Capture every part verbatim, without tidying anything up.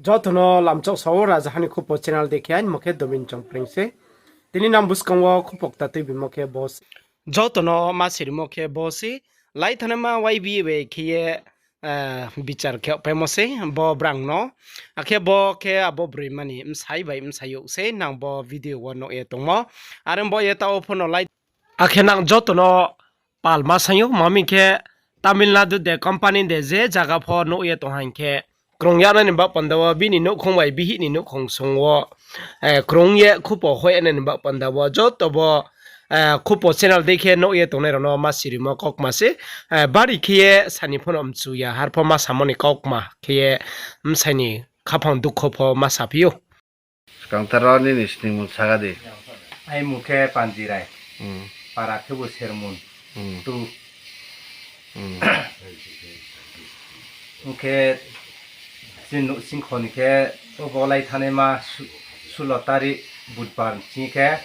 Joto no lamchok sao, Raja Hani Khupo channel dei khe aini mo khe Dobin Chongpreng se. Tini nang buskang wo khupo kta tuibimo khe bo se. Joto no ma sirimo khe bo se. Lai thanaima Y B A bai khe ye, eh, bichar khe paimo se bo brang no. Akhe bo khe abo broima ni bsai bai bsayouh se nang bo video wo nuh ye tongmo. Are bo ye taoh pho no lai. Akhe nang joto no pal ma saing ou, ma mi khe Tamil Nadu de company de je zaga pho nuh ye tong ha hing khe, krung yagnai ni baoh panda wo bini nouhkhong bai bihih ni nouhkhong song wo, eh, krung ye khupo hoihnai ni baoh panda wo joto bo, eh, khupo channel dei khe nuh ye tongnai rao no ma sirimo kaukma se, eh, bari khe ye sani pho no mchu ya, har pho ma samo ni kaukma khe ye bsai ni khaphang dukho pho ma saphi ou. Skang taro nini sningmung saga di. Aini mung khe Panji Rai. Hmm. Para khe bo Sermon. Hmm. Tu. Hmm. Ong khe chini nouh singkho ni khe o bo lai thanaima su-, sulo tarik Budbar chini khe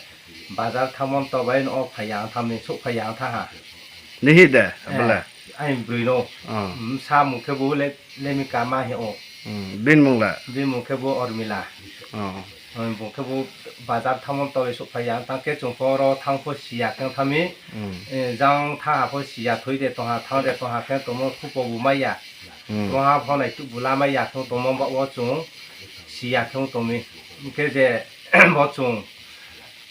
bazar thanngmo mta bai no phai ya ang thanng mi, souhphai ya ang thanng ha. Nihi de, eh, abole? Aini broi no. Oh. Bsa mung khe bo le, Lemika ma hing ou. Hmm, bini mung le? Bini mung khe bo Ormila. Oh. Hmm, bung khe bo bazar thanngmo mta bai souhphai ya ang thanng khe chung pho ro thanng pho si ya khe thanng mi. Hmm. Eh, jang thanng ha pho si ya, thoi de tong ha, thanng de tong ha khe tongmo khupo bu mai ya. Hmm. Tong ha pho nai tuh bu la mai ya khe tongmo ba wo chung si ya khe tong mi. Hing khe je bo chung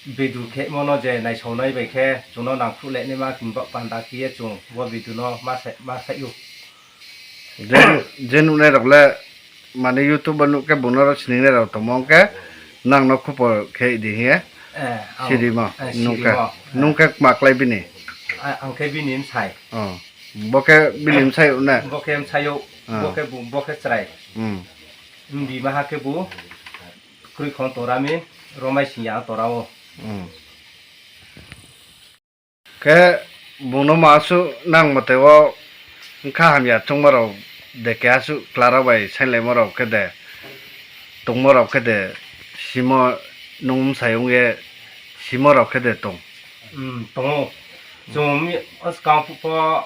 video khemo no je naisaonai bai khe chung no nangkhruh le naima khe ba panda khe ye chung bo video no ma sai, ma sai ou. Je, je nuhnai rao le, mane YouTube wo nuh khe bung no ro siningnai rao tongmo ong khe, nang no khupo khe di hing ye, eh, sirimo, eh, nung khe, sirimo, eh, nung khe kma klái bini? Ah, ang khe bini bsai. Oh. Bo khe bini bsai ou na? Bo khe bsai ou, ah, bo khe bung, bo khe chrai. Hmm. Mbi maha khe bu, kroi khong tora mi, romai sing ya tora ou. Hmm. Khe bung no ma suh nang mate wo bkha hamya choungmo rao de keha suh kla rao bai sainglaimo rao khe de, tongmo rao khe de, simo nung bsai ong ye simo rao khe de tong? Hmm, tong ou. Chung mi o skang phuh pho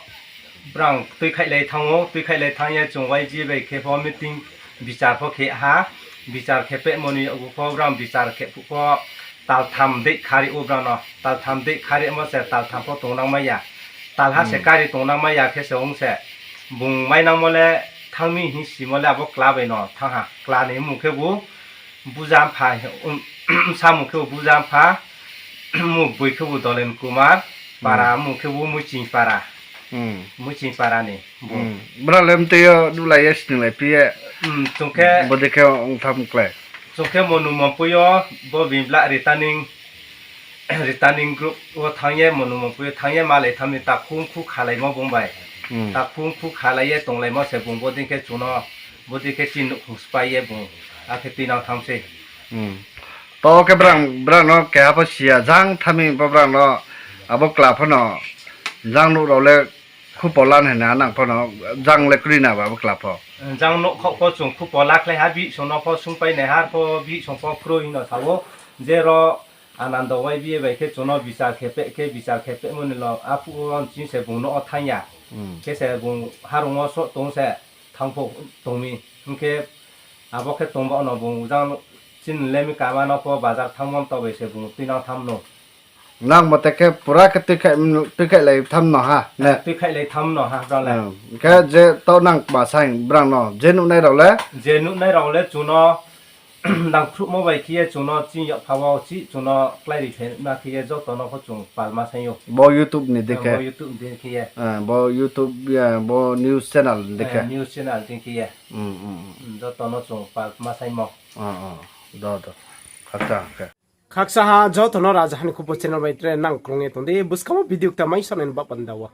brang tuikhaihlai thanng ou, tuikhaihlai thanng ye chung Y G bai khe pho meeting bichar pho khe ha, bichar khe pehmo ni yag pho brang bichar khe phuh pho taltham dei khari ou brang no, taltham dei kharimo se taltham pho tongnang mai ya, talha se kari tongnang mai ya khe se ong se, bung mainangmo le thanng mi hing simo le abo kla bai no thanng ha, kla ni mmung khe bu Bujampha, um, samung khe bo Bujampha, mmung boi khe bo Dolen Kumar, para, hmm, mmung khe bo Muiching para. Hmm. Muiching para ni bung. Hmm. Brao le mtui yo nuhlai ye sninglai phi ye. Hmm, chung khe bodei khe ong tham klái. Chung khe Monu Mompui yo bo bini bla returning, returning group wo thanng ye, Monu Mompui yo thanng ye malai tham ni takhu mkhu khalaimo bung bai. Hmm. Takhu mkhu khalai ye tonglaimo se bung bodei khe chung no, bodei khe chini nouhkhong sphái ye bung, akhe tuinang tham sei. Hmm. To khe brang, brang no keha pho si ya, jang thanng mi pho brang no, abo kla pho no, jang nouh rao le khupo la hing na nang pho no, jang le kroi na ba abo kla pho. Jang nouh khaoh pho chung khupo la khlai ha, bihih song no pho sungpai nai ha, arpho bihih song pho kroi hing no sa ou, je ro Anando Y B A bai khe chung no bichar khe peh khe, bichar khe pehmo ni lo, aphuh wo chini se bung no o thanng ya. Hmm. Khe se bung harung wo soh tong se, thanng pho tong mi. Hing khe abo khe tong ba no bung jang chini Lemika ma no pho bazar thanngmo mta bai se bung tuinang tham no. Nang mate khe pura khe tuikhaihlai tham no ha, ne? Tuikhaihlai tham no ha, brao le. Hmm. Khe je taoh nang kma saing brang no, je nuhnai rao le? Je nuhnai rao le chung no nangkhruhmo bai khe ye chung no chini yakpha wo chih chung no kláiri phe na khe ye joto no pho chung pal ma saing ou. Bo YouTube ni dei khe? Bo YouTube ni dei khe ye. Bo YouTube, bo news channel ni dei khe? News channel dei khe ye. Hmm, joto no chung pal ma saingmo. Do, do. Khakchang khe. Khakchang ha joto no Raja Hani Khupo channel bai tre nang krung ye tong di, buskang wo video kta mai sonai ni baoh panda wo.